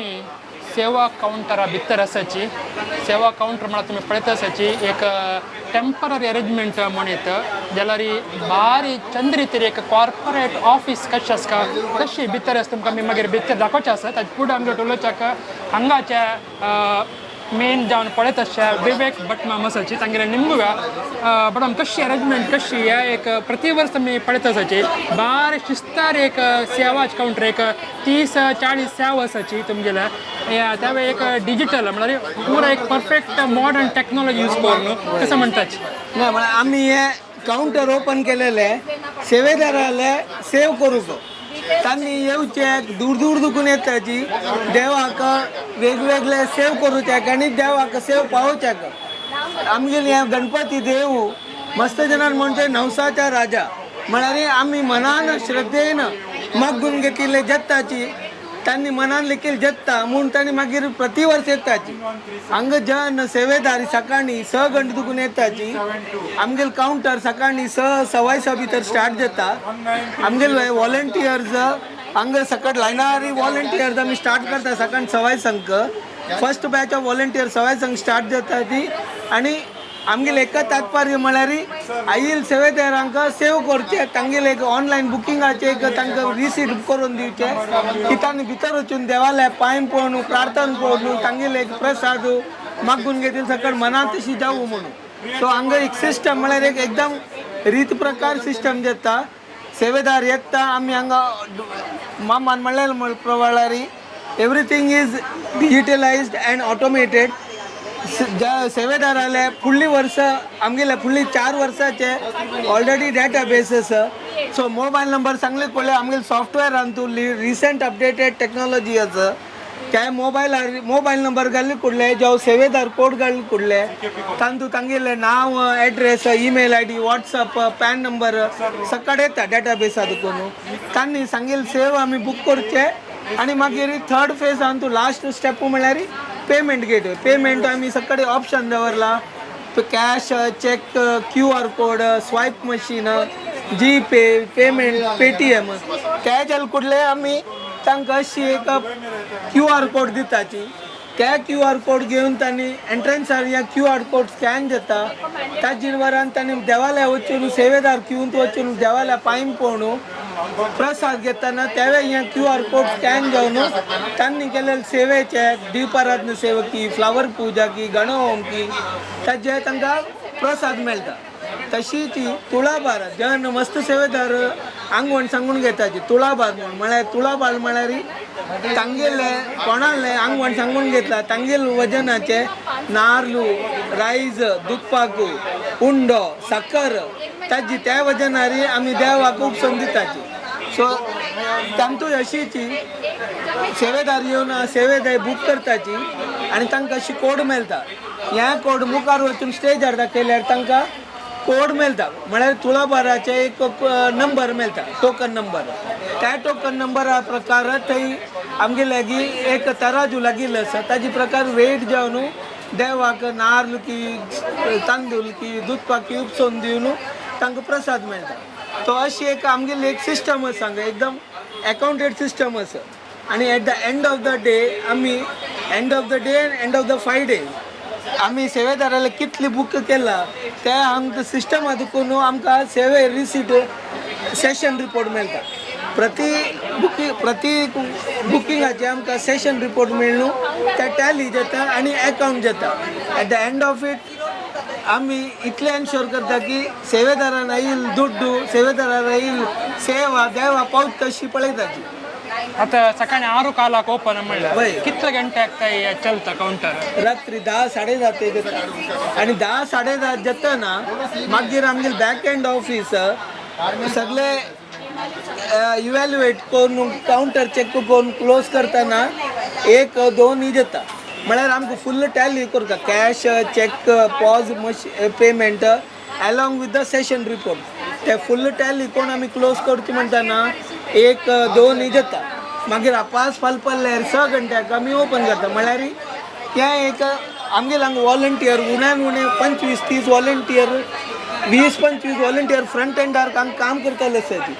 आमी सेवा कावंटरा भितर आसाची. सेवा कावंटर म्हळ्यार तुमी पळयत आसाची एक टेंपररी अरेंजमेंट म्हणीत जाल्यार भारी चंद रितीर एक कॉर्पोरेट ऑफीस कशें आसता तशी भितर आसा. तुमकां आमी मागीर भितर दाखोवचें आसा. ताचे फुडें आमगे उलोवच्याक हांगाच्या मेन जावन पळयत आसच्या विवेक भट माम आसाची, तांगेले निमगुया. बट कशी अरेंजमेंट कशी ह्या एक प्रति वर्स आमी पळयत आसाची बार शिस्तार एक सेवाच कावंटर एक 30-40 सेवा आसाची तुमगेल्या ह्या. त्यावेळी एक डिजिटल म्हळ्यार पुरा एक परफेक्ट मॉडर्न टेक्नॉलॉजी यूज करून कसं म्हणटाच. ना, म्हळ्यार आमी हे कावंटर ओपन केलेले सेवेदाराले सेव करूचो. तांणी येवचे, दूर दूर दुकून येताची, देवाक वेगवेगळे सेव करूच्याक आनी देवाक सेव पावोवच्याक. आमगेले हे गणपती देव मस्त जणांक म्हणचे नवसाचा राजा, म्हळ्यार आमी मनान श्रद्धेन मागून घेतिल्ले जत्ताची, तांणी मनान लेखील जत्ता म्हूण तांणी मागीर प्रति वर्स येताची. हांगा जन सेवेदारी सकाळी 6 घंटे दुकून येताची. आमगेल कावंटर सकाळी 6, 6:15 भितर स्टार्ट जाता. आमगेल वॉलंटियर्स हांगा सकाळ लायनारी वॉलंटियर्स आमी स्टार्ट करता सकाळी 6:15. First batch of volunteer 6:15 start जाता ती. आनी आमगेले एक तात्पर्य म्हळ्यार आयिल सेवेदारांक सेव करचे, तांगेले एक ऑनलायन बुकिंगाचे एक तांकां रिसीट करून दिवचे की तांणी भितर वचून देवाल्या पांय पळोवन, प्रार्थना करून, तांगेले एक प्रसाद मागून घेतील, सकाळ मनात तशी जावं म्हणून. सो हांगा एक सिस्टम म्हळ्यार एक एकदम रीत प्रकार सिस्टम जाता. सेवेदार येता, आमी हांगा मामान म्हणल्यार प्रवाळारी everything is digitalized and automated. ज्या सेवेदाराले फुडली वर्सां, आमगेले फुडली 4 वर्साचे ऑलरेडी डेटा बेस आसा. सो मोबायल नंबर सांगले पळय, आमगेले सॉफ्टवेअरान तूं रिसंट अपडेटेड टेक्नॉलॉजी आसा. त्या मोबायलार मोबायल नंबर घालले कुडले, जावं सेवेदार कोड घालले कुडले, तांतू तांगेले नांव, address, email ID, WhatsApp, PAN number सकाळ येता डेटा बेसा दुकून. तांणी सांगेल सेव आमी बूक करचे आनी मागीर थर्ड फेज तूं लास्ट स्टेप म्हळ्यार पेमेंट गेटवे. पेमेंट आमी सकाळी ऑप्शन दवरला, cash, cheque, QR code, swipe machine, GPay payment, Paytm. त्या जाले कुडले आमी तांकां अशी एक क्यू आर कोड दिताची. त्या क्यू आर कोड घेवन तांणी एंट्रन्सार ह्या क्यू आर कोड स्कॅन जाता. ताजे वरान तांणी देवालया वचून, सेवेदार क्यूंत वचून, देवालया पांय पळोवन प्रसाद घेतना त्यावेळी ह्या क्यू आर कोड स्कॅन जावन तांणी केलेले सेवेचे, दीपाराधना सेवकी, फ्लावर पूजा की, गणहोम की, ताजे तांकां प्रसाद मेळटा. तशी ती तुळाभार जन मस्त सेवेदार आंगवण सांगून घेताची तुळाभार म्हूण. म्हळ्यार तुळाभार म्हळ्यार तांगेले कोणाले आंगवण सांगून घेतला, तांगेल वजनाचे नार्लू, रायस, दुधपाकू, उंडो, साकर ताजी त्या वजनारी आमी देवाक उपसून दिताची. सो तांतू अशीची सेवेदार येवन सेवेदार बूक करताची आनी तांकां अशी कोड मेळटा. ह्या कोड मुखार वचून स्टेजार दाखयल्यार तांकां कोड मेळटा, म्हळ्यार तुळाभाराचे एक नंबर मेळटा, टोकन नंबर. त्या टोकन नंबरा प्रकार थंय आमगे लागीं एक तराजू लागिल्लो आसा, ताजे प्रकार वेट जावन देवाक नार्ल की, तांदूळ की, दूदपाक की उपसून दिवन तांकां प्रसाद मेळटा. तो अशी एक आमगेली एक सिस्टम आसा हांगा, एकदम अकाउंटेड सिस्टम आसा. आनी at the end of the day आमी end of the day, end of the 5 days आमी सेवेदाराले कितली बूक केला ते आमकां सिस्टमा दुकून आमकां सेवे रिसीट, सेशन रिपोर्ट मेळटा. प्रति बुकींग, प्रति बुकिंगाचे आमकां सेशन रिपोर्ट मेळ्ळू, ते टॅली जाता आनी एकाउंट जाता. At the end of it आमी इतलें एन्श्योर करता की सेवेदारान येईल दुड्डू, सेवेदारान येईल सेवा देवा पावत तशी पळयताची. आता सकाळी 6:15क ओपन म्हणल्यार वय. कितले घंटे ಆಗ್ತಾ चलता काउंटर? रात्री 10, 10:30 ते जाता आणि 10, 10:30 जातना मागीर आमगे बॅक एंड ऑफिस सगळे इव्हॅल्युएट करून, काउंटर चेक करून क्लोज करतना 1, 2 जाता. म्हळ्यार आमकां फुल्ल टॅली करता, cash, cheque, POS machine payment along with the session report. ते फुल्ल टॅली करून आमी क्लोज करची म्हणटना 1, 2 जाता. मागीर पांच फाल पडल्यार 6 घंट्याक आमी ओपन करता. म्हळ्यार तें एक आमगेले हांगा वॉलंटियर उण्यान उणें 25-30 वॉलंटियर, 20-25 वॉलंटियर फ्रंट एंडार हांगा काम करताले आसाची.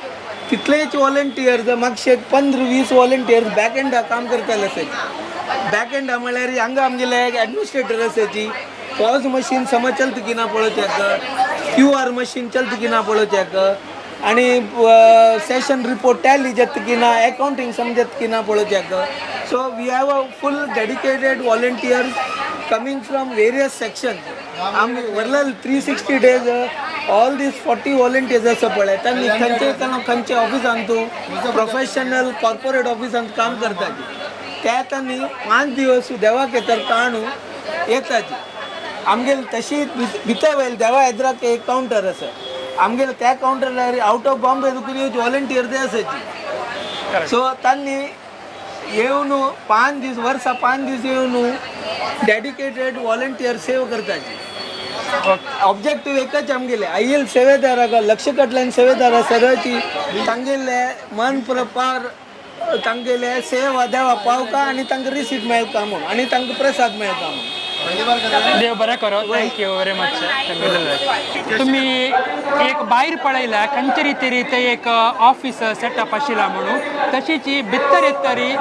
तितलेच वॉलंटियर मातशे 15-20 वॉलंटियर बॅक एंडार काम करताले आसाची. बॅक एंडा म्हळ्यार हांगा आमगेले एक एडमिनिस्ट्रेटर आसाची. पॉज मशीन समज चलता की ना पळोवच्याक, क्यू आर मशीन चलता की ना पळोवच्याक, आनी सेशन रिपोर्ट टॅली जाता की ना, अकाउंटींग समजत की ना पळोवच्याक. So we have a full dedicated volunteers coming from various section. आमी वरला 360 days all these 40 volunteers आसा पळय, तांणी खंयचे खंयचे ऑफिसान तूं प्रोफेशनल कॉर्पोरेट ऑफिसान काम करताची, त्या तांणी 5 दिवस देवाक येतर काणू येताची. आमगेले तशी भितर वयल देवा येद्राक एक कावंटर आसा आमगेले, त्या कावंटरार आवट ऑफ बॉम्बे दुखून येवचे वॉलंटियर ते आसाची. सो तांणी येवन 5 दीस, वर्सा 5 दीस येवन डेडिकेटेड वॉलंटियर सेव करताची. ऑब्जेक्टीव एकच आमगेले, आयल सेवेदाराक लक्ष कडल्यान सेवेदारा सरची तांगेले मन पार तांगेले सेवा देवा पावका आनी तांकां रिसीट मेळका म्हणून आनी तांकां प्रसाद मेळका म्हणून. देव बरें करो. Thank you very much. तुम्ही एक भायर पळयल्या खंयचे रितीरी ते एक ऑफिस सेटअप आशिल्ला म्हणून, तशीच ही भितर येतरी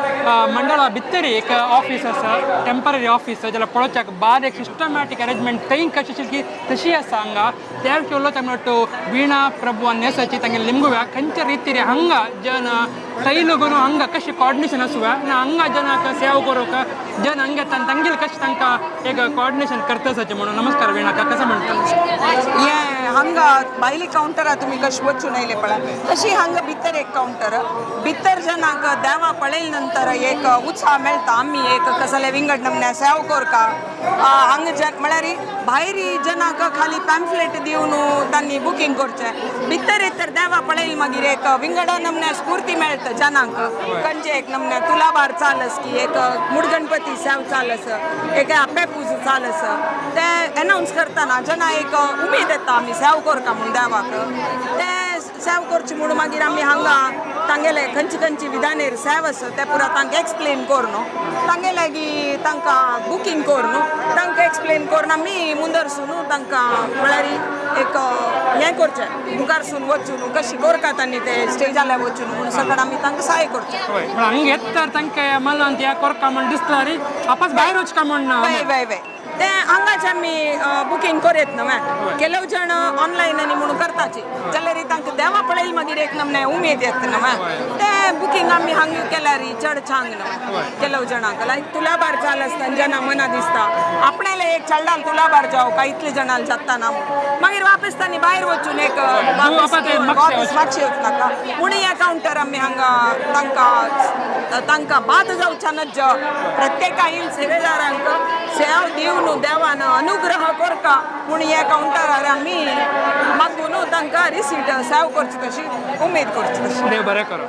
मंडळा भितर एक ऑफिस आसा, टेंपररी ऑफिस, जाल्यार पळोवच्याक बार एक सिस्टमॅटीक अरेंजमेंट थंय कशी आशिल्ली की तशी आसा हांगा. त्या विशीं तांगेलो वीणा प्रभू आनी तांगे लिंगुव्या खंयच्या रितीरी हांगा जन थंय हांगा कशी कॉर्डिनेशन आसूया आनी हांगा जनाक सेवा करूंक जन हांगा तांगेले कशें तांकां एक कॉर्डिनेशन करता म्हणून. नमस्कार वीणा, कसं म्हणटा? हे हांगा भायली कावंटरा तुमी कशें वचून येयले पळय, तशी हांगा भितर एक कावंटर. भितर जनाक देवा पळयले नंतर एक उत्साह मेळटा, आमी एक कसले विंगड नमन्या सेव करका हांगा जन. म्हळ्यार भायर जनाक खाली पॅम्फलेट दिवन तांणी बुकींग करचें, भितर तर देवा पळयले मागीर एक विंगड नमन्या स्फूर्ती मेळटा जनांक. खंयचे एक नमन्या तुलाभार चालस की एक मुडगणपती सेव चालस, एक आप्पे पूज चालस, ते अनावन्स करतना जना एक उमेद येता आमी सेव करता म्हूण देवाक. ते सेव करची म्हूण मागीर आमी हांगा तांगेले खंयची खंयची विधानेर सेव आसा ते पुरा तांकां एक्सप्लेन करून, तांगे लागीं तांकां बुकींग करून, तांकां एक्सप्लेन करून आमी मुंदरसून तांकां म्हळ्यार एक हें करचें, मुखारसून वचून कशी करता तांणी ते स्टेजाल्या वचून म्हूण सगळें आमी तांकां सहाय करचें. हय, पण हांगा येत तांकां मनांत ह्या करका म्हण दिसता रे आपास भायर वचका म्हण ना. वय वय वय, ते हांगाचे आमी बुकींग करयत न्हू, ಕೆಲವು जण ऑनलायन आनी म्हणून करताची, जाल्यार तांकां देवा पळयले मागीर एक नमने उमेद येता न्हू, ते बुकींग आमी हांगा केल्यार चड छांग न्हू ಕೆಲವು जणांक. लायक तुलाभार चाल आसता जना मना दिसता आपणाले एक चलडाल तुलाभार जावं काय इतले जणांक जाता ना, मागीर वापस तांणी भायर वचून एक वापस मागशे वच नाका म्हणून ह्या कावंटर आमी हांगा तांकां तांकां बाद जावच्या नज्ज प्रत्येका येईल सेवेदारांक सेव दिवन देवान अनुग्रह करका म्हूण ह्या कावंटरार आमी मागून तांकां रिसीट सेव करची तशी उमेद करची तशी. देव बरें करो.